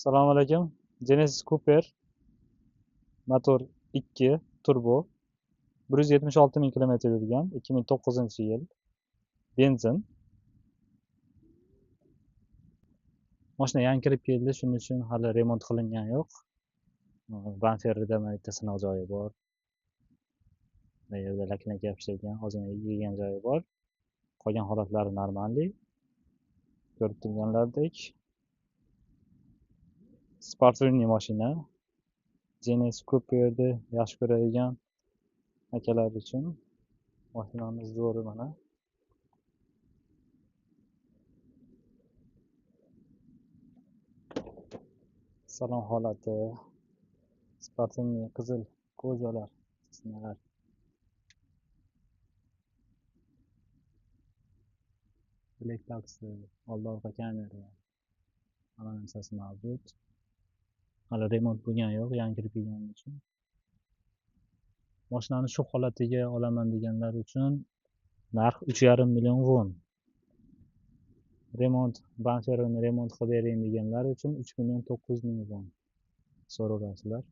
Assalomu alaykum. Genesis Cooper motor 2 turbo 176 ming kilometr yurgan, 2009-yil. Benzin. Mashina yangi kirib keldi, shuning uchun hali remont qilingan yo'q. Bamperida mana bitta sinoq joyi bor. Bu yerda laklak yopishtirilgan, ozgina yegan joyi bor. Qolgan holatlari normallik. Ko'rib turganlardek. Sportivniy mashina. Genesis Cooperni yaxshi ko'radigan akalar uchun mashinamiz zo'ri mana. Salon holati, sportivniy qizil ko'zalar, sinalar. Black taksi, oldi orqa kamera, hamma narsasi mavjud. Hali remont bo'lgani yo'q, yangi kirib kelgani uchun. Mashinani shu holatiga olaman deganlar uchun narx 3,5 million won. Remont, bamperini remont qilib bering deganlar uchun 3 million 900 ming won so'raverasizlar.